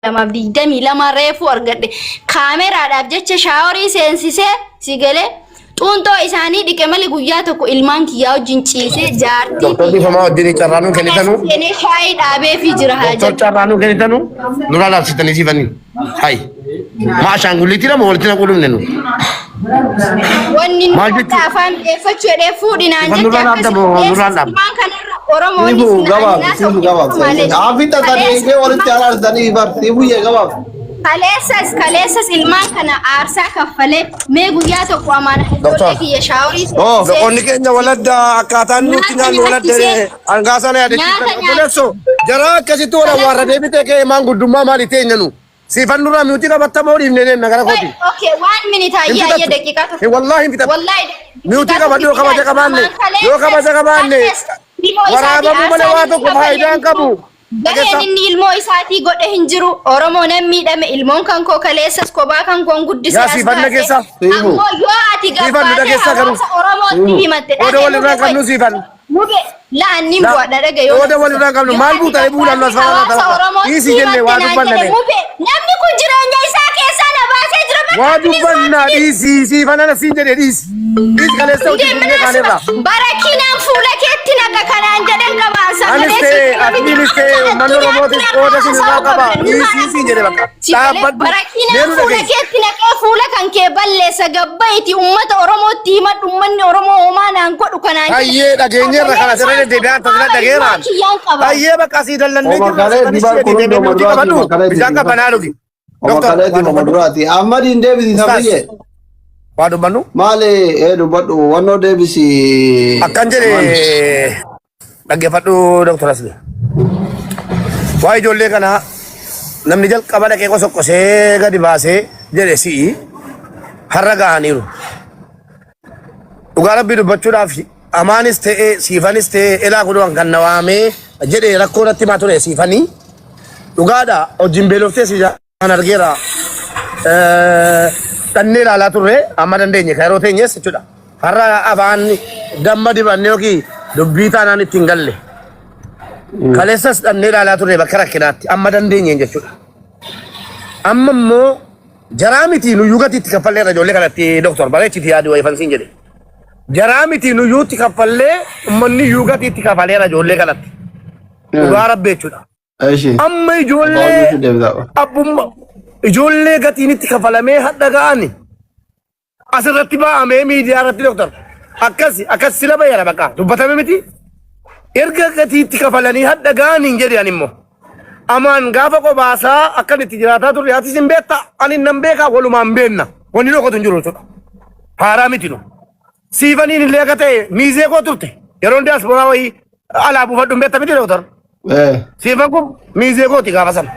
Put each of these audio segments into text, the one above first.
2022 reefuu argadhe. Kaameraadhaaf jecha shaaworii seensisee si galee xuunxoo isaanii dhiqe malee guyyaa tokko ilmaan kiyyaa wajjin ciisee jaartii Doktor Dhifamaa wajjin carraa nuu kennitanu. seenee shaayii dhaabeefii jira haa Doktor jedhu. carraa nuu kennitanu. Nurraa laabsitanii siifanii. Hayi. Maa ashaangulliitii lama walitti naquu dhumne nu. Wanni Maal nu jechuudha? afaan mi'eeffachuu jedhee fuudhi naan Ifan jette nurraan akkasi dhaabda moo nurraan dhaabda? ilmaan kanarra Oromoon Siifu gabaaf, siifu gabaaf. Haafi tasadeegee walitti araarsanii bar siifu yee gabaaf. Kaleessas kaleessas ilmaan kana aarsaa kaffalee mee guyyaa tokko amaana ijoollee Doktor. kiyya shaaworii Oh. seensisee Loqonni keenya waladda akkaataan nutti nyaata nyaannu waladda nyaachisee hangaa sana nyaata yaadachiiftan. nyaachisee Obboleessoo jaraa akkasitti wal awwaarra deebitee ka'ee maan guddummaa maali teenya nu. Siifan nurraa miutii qabattamoo dhiifnee deemna gara kooti. Okay, one minute Hin ayya ayya fixattu. daqiiqaa tokko. Hin wallaahi hin fixattu. Wallahi Miutii qabadhu yoo kabaja qabaanne yoo kabaja qabaanne waraabamuu malee waa tokko faayidaa hin qabu. Gaheen Dhageessaa. inni ilmoo isaatii godhe hin jiru. Oromoo nan miidhame ilmoon kan koo kaleessas kophaa kan koon guddise Yaa as siifan baase. dhageessaa. Siifu. Ammoo yoo ati Siifan nu gabbaatee dhageessaa garuu. hawaasa Oromootti himatte Qooda dhage walirraa mube hin qabnu qoy. siifan. Mube la'annin La bu'adha dhage yoo qooda walirraa hin qabnu yoo maal ati buutanii buulan gabbaatee as faana hawaasa tapha. Oromootti Dhiisii jennee himatte waa naan dubbanna jedhe mee. mube namni kun jireenya isaa keessaa na baasee jira bakka Waa please waan dubbannaa minute. dhiisii siifan ana siin jedhe dhiisi. Dhiisi kaleessa hojii Indee dunnee kaaneerra. Barakinaan fuula keetti naqa kanaan jedhan qaba. Anis Sagalee ta'e sitti namni admiinis ta'e uummanni Oromootis qooda sin irraa qaba. Dhiisii siin jedhe bakka. Dhaabbadhu. Mee Barakinaan nu fuula dhageessi. keetti naqee fuula kan kee balleessa gabbaiti uummata Oromootti himadhu uummanni Oromoo homaa naan godhu kanaan jedhe. Hayyee dhageenyeerra Sagalee kana sirra isaan deddeebi'aan tasna qaama ilmaan dhageeraan. kiyyaan qaba. Hayyee bakka asii dallannee Oma jirra kalee sifanis dibar jedhe kurundo deemee nuti maduraati qabadhu oma kalee bishaan dibar. qabbanaa dhugi. Oma Doktor kalee waa oma dubbannu. maduraati. Ahmad hin deebisi Ustaas sabriye. waa dubbannu. Maali ee dubbadhu wannoo deebisi. Akkan jedhe Amaan. dhaggeeffadhu Doktor Asli. Waa ijoollee kanaa namni jalqaba dhaqee qosoqqosee gadi baasee jedhe si'i har'a gahaniiru. Dhugaa rabbii dubbachuudhaaf amaanis ta'ee siifanis ta'ee elaa kudu'an kan na waamee jedhe rakkoo natti himaa ture siifanii. Dhugaadha hojiin beeloftee si jaan argeera. Dhannee ilaalaa turre amma dandeenye kan yeroo teenyes jechuudha. Har'a afaan damma dibanne yookiin dubbii taanaan ittiin galle. Kaleessas dhannee ilaalaa turre bakka rakkinaatti amma dandeenyeen jechuudha. Amma immoo jaraa miti nuyyuu gatii itti kaffalleerra ijoollee kanatti doktor bareechiti yaadi wayifan siin jedhe. Jaraa miti nuyyuu itti kaffallee uummanni iyyuu gatii itti kafaleera ijoollee kanatti. Dhugaa rabbi jechuudha. Eshi. Amma Abbaa ijoollee hojii deebisaa. abbummaa ijoollee gatiin itti kafalamee hadha ga'ani asirratti ba'amee miidiyaa irratti doktor akkas akkas sila bayyana bakka dubbatame miti. Erga gatii itti kafalanii hadha ga'anii hin jedhan immoo. Amaan gaafa qobaasaa akkan itti jiraataa turre atis hin beekta ani nan beekaa walumaan beenna wanni dhokatu hin jiru jechuudha. Haaraa miti nu. Siifaniin illee akka ta'e miizee koo turte yeroon diyaasporaa wayii alaa buufadhu hin beekta miti doktor. Siifan kun miizee kooti gaafa sana.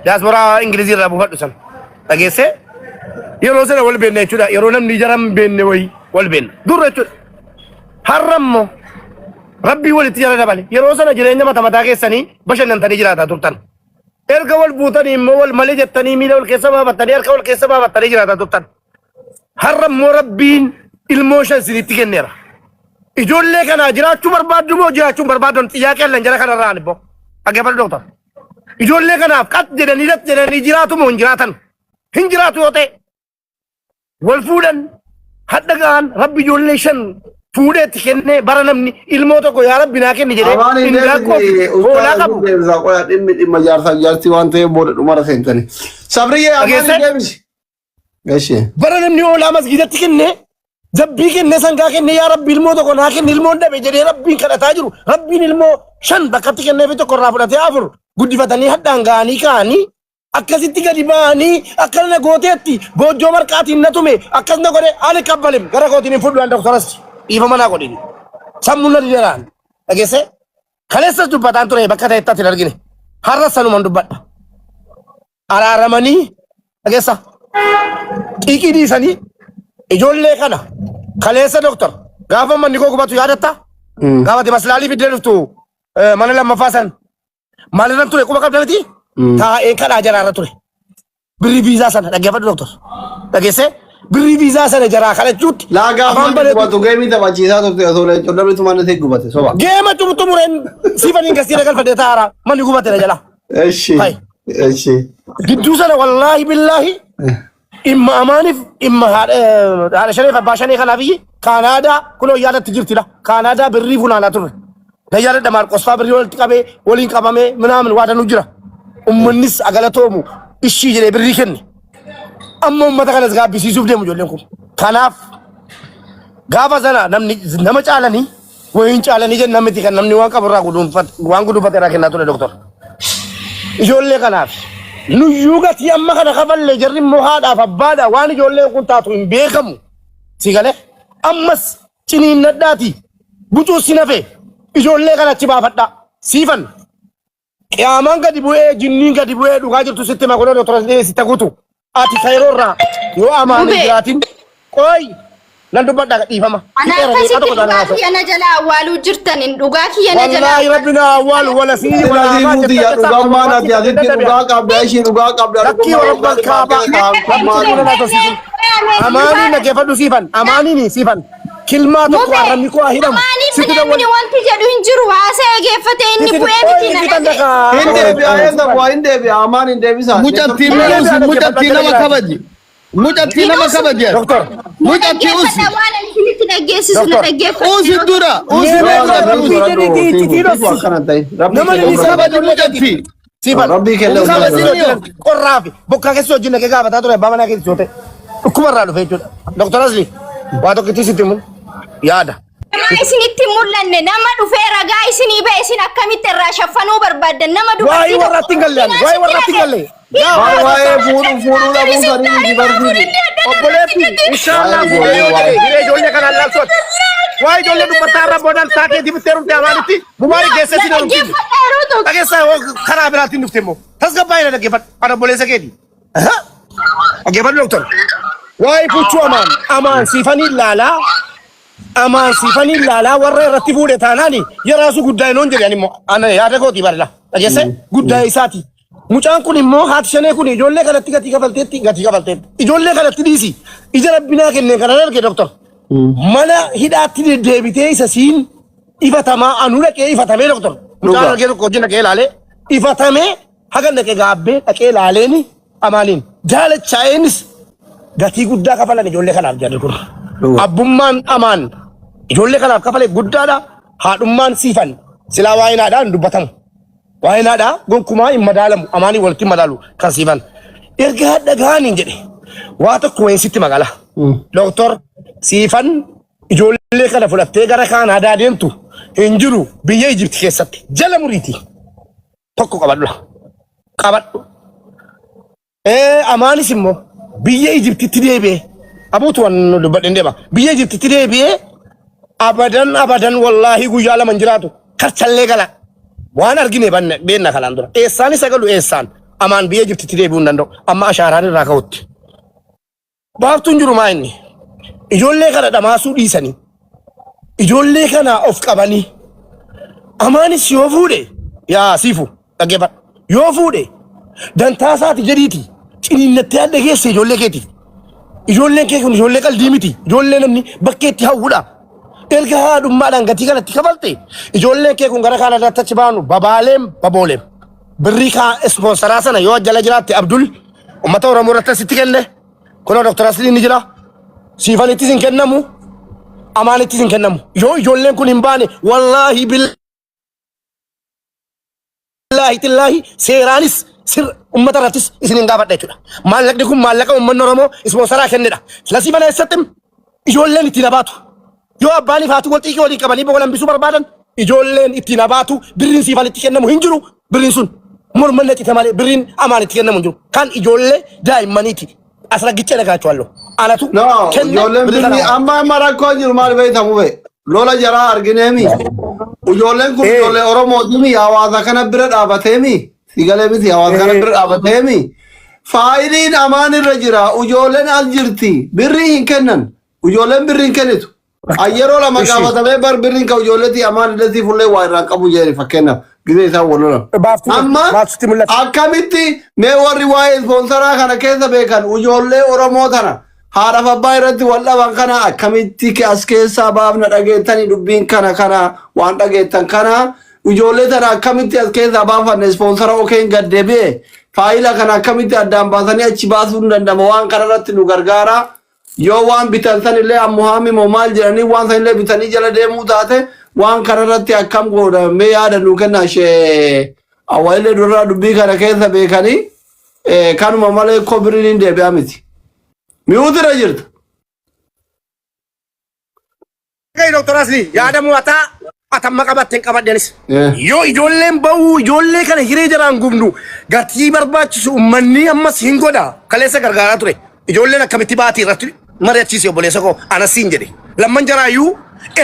Diyaasporaa Ingilizii irraa buufadhu sana. Dhageessee yeroo sana wal beenna jechuudha. Yeroo namni jara hin beenne wayii wal beenna. Dur jechuudha. Har'a immoo Rabbii walitti jara dabale. Yeroo sana jireenya mata mataa keessanii bashannantanii jiraataa turtan. Erga wal buutanii immoo wal malee jettanii miila wal keessa baafattanii harka wal keessa baafattanii jiraataa turtan. Har'a immoo Rabbiin ilmoo shan isinitti kenneera. Ijoollee kanaa jiraachuu barbaaddu moo jiraachuu hin barbaaddan xiyyaaqee allan jara kanarraa ani immoo. Dhaggeeffadhu doktor. Ijoollee kanaaf qat jedhanii lat jedhanii jiraatu moo hin jiraatan? Hin jiraatu yoo ta'e wal fuudhan hadha ga'an rabbi ijoollee shan fuudhee itti kennee bara namni ilmoo tokko yaa rabbi naa kenni jedhee Afaan hin hindaaqqoo fi deebisne hoolaa ustaaz qabu. hin deebisa qoya dhimmi dhimma jaarsaa jaartii waan ta'eef booda dhumara seentani. Sabriyyee afaan hin Dhageessee? deebisi. Eshi. Bara namni hoolaa masgiidatti kennee zabbii kennee sangaa kennee yaa rabbi ilmoo tokko naa kenni ilmoon dhabe jedhee rabbiin kadhataa jiru rabbiin ilmoo shan bakkatti kennee fi tokko irraa fudhatee afur guddifatanii hadhaan ga'anii ka'anii akkasitti gadi ba'anii akkana na gooteetti goojjoo marqaatiin na tume akkas na godhe ani kabbalim gara kootiin hin fudhu an doktoras dhiifama naa godhini sammuun na dideraan dhageesse kaleessas dubbataan ture bakka ta'etti ati hin argine har'a sanuman dubbadha araaramanii dhageessa xiiqii dhiisanii ijoollee kana kaleessa doktor gaafa manni koo gubatu yaadatta gaafa ati maslaalii fiddee dhuftu mana lammaffaa san maalirran ture quba qabda miti taa'een kadhaa jaraarra ture birrii viizaa sana dhaggeeffadhu doktor dhageessee birrii viizaa sana jaraa kadhachuutti Laa gaafa afaan manni bareedu gubatu geemii taphachiisaa turte osoo leencoo namni tumaan ta'e gubate soba. geema xumureen siifaniin gasiira galfadhe taara manni gubate na jala. Eshi. Hai. Eshi. Gidduu sana wallaahi billaahi dhimma amaaniif dhimma haadha shaneef abbaa shanee kanaaf iyyi Kaanaadaa kunoo yaadatti jirtidha. Kaanaadaa birrii funaanaa turre. Na yaadadha Maarqos fa'aa birrii walitti qabee waliin qabamee minaamin waa danuu jira. Uummannis agalatoomu ishii jedhee birrii kenne. Amma uummata kanas gaabbisiisuuf deemu ijoolleen kun. Kanaaf gaafa sana namni nama caalanii wayiin caalanii jenna miti kan namni waan qabu irraa guduunfate waan guduunfate irraa kennaa ture doktor. Ijoollee kanaaf nuyyuu gatii amma kana kafalle jarri immoo haadhaaf abbaadha waan ijoolleen kun taatu hin beekamu. Si galee ammas ciniinnadhaati bucuu si nafe ijoollee kana achi baafadhaa siifan. Qiyaamaan gadi bu'ee jinniin gadi bu'ee dhugaa jirtu sitti hima kunoo doktora sitti guutu. Ati kayroo irraa yoo amaan hin Mubee. jiraatin qoy nan dubbadha dhiifama. Ana Fixeera akkasitti deeqaa tokko dhugaa taanaan haasa'u. kiyya na jala awwaaluu jirtan hin dhugaa kiyya na jala Wallaahi rabbi na awwaalu wala sii wala Sila amaa siifuu tiyya jettee dhugammaan ati asitti dhugaa qabda ishii dhugaa qabda Lakkii dhugummaa warra dhugaa kaabaa. maal Amaaniin dhaggeeffadhu siifan amaaniin siifan kilmaa tokko Mubee, arrabni koo haa hidhamu. Amaaniin Sitti minamni wanti jedhu hin jiru haasa'e geeffate inni bu'ee miti na dhagaye. Hin deebi'a eessa bu'aa hin deebi'a amaan hin deebisa. Mucattii mee usi mucattii nama kabaji. Mucattii nama kabaji. Doktor. Mucattii usi. Dhaggeeffadha waan ani isinitti dhaggeessisu na Doktor. dhaggeeffadha. Usi dura. Usi mee mucattii usi. Nama inni Kabaji mucattii. Siifan. Rabbii kenna Kabaji niyo. Qorraa fi bokkaa keessa wajjin dhaqee gaafataa ture abbaa manaa keessa yoo ta'e dhukkuba irraa dhufe jechuudha. Doktor Asli waa tokkittii sitti himu yaada. Nama isinitti hin mul'anne nama dhufee ragaa isinii ba'e isin akkamitti irraa shaffanuu barbaaddan nama Waa'ee dubartii warraatti hin galle ani waa'ee warraatti hin galle. Waa'ee fuudhuu fuudhuu dhabuu sanii miti barsiisi. Obboleetti inshaallah fuudhee yoo jedhe hiree ijoollee kanaan laaltooti. Waa ijoollee dubbataa irra boodaan taakeetii bittee rumte amaanitti mubaarik geessee si darumti. Dhaggeeffadha yeroo tokko. Dhageessaa karaa biraatiin dhufte immoo tasgabbaa'ina dhaggeeffadhu ana obboleessa keeti. Dhaggeeffadhu doktor. Waa'ee fuchuu amaan amaan siifanii laalaa amaan siifanii laalaa warra irratti fuudhe taanaani yeraasu guddaa hin jedhe ani immoo ana yaada kootii barla dhageesse guddaa isaati. Mucaan kun immoo haati shanee kun ijoollee kanatti gatii kafalteetti gatii kafalteetti ijoollee kanatti dhiisi ija rabbinaa kennee kanan arge doktor. Mana hidhaatti deddeebitee isa siin ifatamaa anuu dhaqee ifatamee doktor. Mucaan Dhugaa. argee tokko wajjin dhaqee ilaalee ifatamee haga dhaqee gaabbee dhaqee ilaaleeni amaaniin jaalachaa'eenis gatii guddaa kafalan ijoollee kanaaf jarri kun. Dhugaa. Abbummaan amaan ijoollee kanaaf kafale guddaadha. Haadhummaan siifan silaa waa'ee haadhaa hin dubbatamu. Waa'een haadhaa gonkumaa hin madaalamu amaanii walitti hin madaalu kan siifan. Erga hadha gahaniin jedhe waa tokko wayin sitti magala. Doktor siifan ijoollee kana fudhattee gara Kaanaadaa deemtu hin jiru biyya Ijipti keessatti jala muriiti. Tokko qabadhu. Qabadhu. Amaanis immoo biyya Ijiptitti deebi'ee abuutu waan dubbadheen deema. Biyya Ijiptitti deebi'ee abadan abadan wallaahi guyyaa lama hin jiraatu karchallee gala. Waan argine banne beenna kanaan dura. Eessaan isa galu eessaan amaan biyya Ijiptitti deebi'uu hin danda'u. Amma ashaaraan irraa ka'utti. Baaftuun jiru maa inni? Ijoollee kana dhamaasuu dhiisanii ijoollee kana of qabanii amaanis yoo fuudhe yaa siifu dhaggeeffadhu yoo fuudhe dantaa isaati jedhiiti ciniinnattee adda geesse ijoollee keetiif. Ijoolleen kee kun ijoollee qaldii miti. Ijoollee namni bakkeetti hawwudha. Erga haadhummaadhaan gatii kanatti kafalte ijoolleen kee kun gara Kaanaadaatti achi baanu babaaleem babooleem. Birrii kaa ispoonsaraa sana yoo jala jiraatte Abdul uummata Oromoo irratti asitti kenne. Kunoo Dr. Asliin ni jira. Siifanittis hin kennamu. Amaanittis hin kennamu. Yoo ijoolleen kun hin baane wallaahi billaahi tillaahi seeraanis sir uummata irrattis isin hin gaafadha jechuudha. Maallaqni kun maallaqa uummanni Oromoo ispoonsaraa kennedha. Lasii mana eessatti ijoolleen ittiin abaatu. Yoo abbaanii fi haati wal xiiqii walii qabanii boqola hambisuu barbaadan ijoolleen ittiin abaatu birriin siifan itti kennamu hin jiru birriin sun morma naqite malee birriin amaan itti kennamu hin jiru. Kan ijoollee daa'immaniiti. As raggichee dhagaachuwallo. Anatu No, kenne ijoolleen birrii birrii kana. amma amma rakkoo jiru maal beektamu be? Lola jaraa argineemi. Ijoolleen kun ijoollee Oromootimi hawaasa kana bira dhaabateemi. Sigalee miti hawaasa kana bira dhaabateemi. Faayiliin amaan irra jira. Ijoolleen as jirti. Birrii hin kennan. Ijoolleen birrii hin kennitu. An yeroo lama Ishi. gaafatamee bar birriin kan ijoolleetii amaan illee fullee waa irraa qabu jedhe fakkeenyaaf gizee isaan wal lolan. Baaftuu Amma baaftutti mul'ata. akkamitti mee warri waa'ee ispoonsaraa kana keessa beekan ijoollee Oromoo tana haadhaaf abbaa irratti wal dhaban kana akkamitti as keessaa baafna dhageettanii dubbiin kana kana waan dhageettan kana Ijoollee tana akkamitti as keessaa baafanne ispoonsara okeen gad deebi'e faayila kana akkamitti addaan baasanii achi baasuun danda'ama waan kana irratti nu gargaara. Yoo waan bitan sanillee ammuhaami moo maal jedhanii waan sanillee bitanii jala deemuu taate waan kana irratti akkam goona mee yaada nuu kennaa ishee awwaalillee durraa dubbii kana keessa beekanii kanuma malee kobiriin hin deebi'a miti. Mi'uutira jirta. Dhaga'i Dr. Asli yaada mo'ataa atamma qabatte hin qabadhenis. Eh. Yoo ijoolleen ba'uu ijoollee kana hiree jaraan gubnu gatii barbaachisu uummanni ammas hin godha. Kaleessa gargaaraa ture. Ijoolleen akkamitti baatii irratti mari'achiise obboleessa koo anas siin jedhe. Lamman jaraayyuu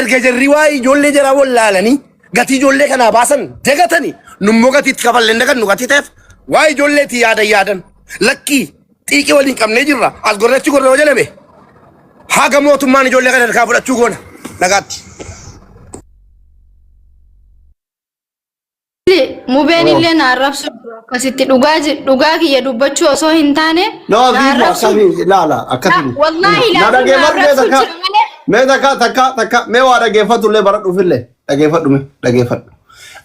erga jarri waa'ee ijoollee jaraa wallaalanii gatii ijoollee kanaa baasan dagatanii nummoo gatii itti kafalleen dagannu gatii ta'eef waa'ee ijoolleetii yaadan yaadan lakkii xiiqii waliin qabnee jirra as gorreechi gorra yoo jedhame haga mootummaan ijoollee kana harkaa fudhachuu goona nagaatti. Mubeen illee na arrabsu akkasitti dhugaa dhugaa kiyya dubbachuu osoo hin taane No, na vivo arrabsu. akkamii ilaala akkasii. Wallaahi Na laatiin na dhaggeeffadhu mee arrabsu takka jira malee. mee takka takka takka mee waa dhaggeeffatu illee bara dhufillee dhaggeeffadhu mee dhaggeeffadhu.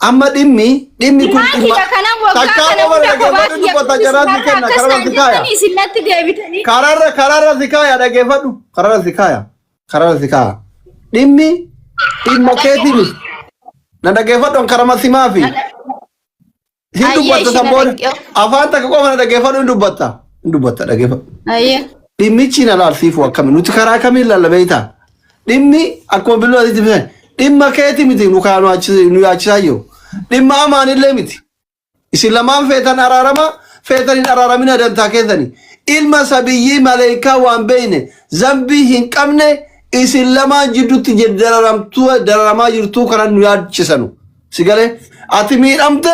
Amma dhimmi dhimmi kun Ilmaan dhimma kiyya kanan waggaa takka kana qofa hunda kophaa dhaggeeffadhu kiyya dubbata guddisu jaraatti har'a kenna akkas kararra naan si kaaya. jettanii isin natti deebitanii. Kararra kararra si kaaya dhaggeeffadhu kararra si kaaya kararra si kaaya. Dhimmi dhimma keetii miti. Na dhaggeeffadhu karama simaa fi hin Ayyee dubbatta ishii san na booda dhaggeeffadhu. afaan takka qofa na dhaggeeffadhu hin dubbatta hin dubbatta dhaggeeffadhu. Ayyee. Dhimmichi na laalsiifu akkami nuti karaa kamiin laalla beektaa? Dhimmi akkuma billoo asitti ibsan dhimma keeti miti nu kaa nu yaachisaa jiru. Dhimma amaanillee miti. Isin lamaan feetan araarama feetan hin araaramina dantaa keessani. Ilma sabiyyii maleekaa waan beeyne zambii hin qabne isin lamaan jidduutti dararamtuu dararamaa jirtuu kana nu yaachisanu. Si galee ati miidhamte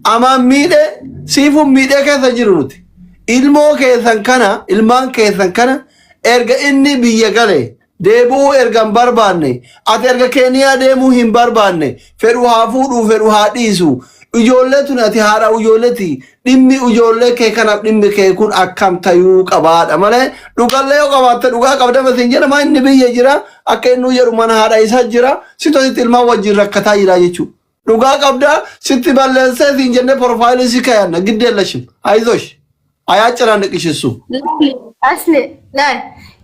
amaan miidhe siifuun miidhee keessa jiru nuti. Ilmoo keessan kana ilmaan keessan kana erga inni biyya gale deebi'uu erga hin barbaanne ati erga Keeniyaa deemuu hin barbaanne fedhu haa fuudhuu fedhu haa dhiisu ijoollee tun ati haadha ijoolleeti dhimmi ijoollee kee kanaaf dhimmi kee kun akkam tayuu qabaadha malee dhugallee yoo qabaatte dhugaa qabdama siin jedhama inni biyya jira akka inni jedhu mana haadha isaa jira situ asitti ilmaan wajjin rakkataa jira jechuudha. Dhugaa qabdaa sitti balleessee siin jennee profaayilii si kayanna giddeellashim ayizosh ayaa ciraan dhiqishissu. Asli laal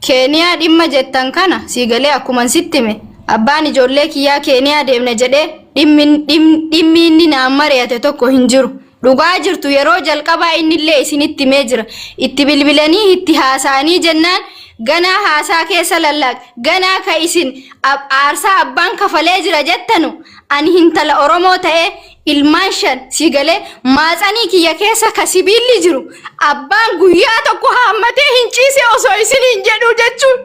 Keeniyaa dhimma jettan kana sii galee akkuman sitti hime abbaan ijoollee kiyyaa Keeniyaa deemna jedhee dhimmi dhimmi inni naan mari'ate tokko hin jiru. Dhugaa jirtu yeroo jalqabaa innillee isinitti himee jira. Itti bilbilanii itti haasa'anii jennaan ganaa haasaa keessa lallaaq ganaa ka isin aarsaa abbaan kafalee jira jettanu ani hintala Oromoo ta'ee ilmaan 5 sii galee maatsanii kiyya keessa ka sibiilli jiru abbaan guyyaa tokko haammatee hin ciise osoo isin hin jedhuu jechuun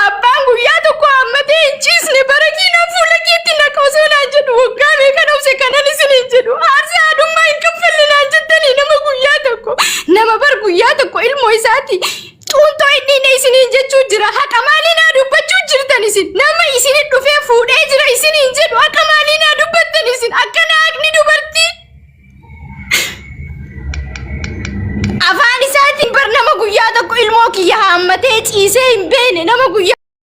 abbaan guyyaa tokko haammatee hin ciisne bara kiina fuula keetti naqa osoo naan jedhu waggaa meeqa dhoofse kanan isin hin jedhu aarsaa haadhummaa hin kaffalle naan jettanii nama guyyaa tokko nama bar guyyaa tokko ilmoo isaati Xuunxoo hin dhiine isiniin jechuu jira. Haqa maalii naa dubbachuu jirtan isin? Nama isinin dhufee fuudhee jira isiniin jedhu haqa maalii naa dubbattan isin? Akkana haqni dubartii. Afaan isaatiin bar nama guyyaa tokko ilmoo kiyya haammatee ciisee hin beekne nama guyyaa.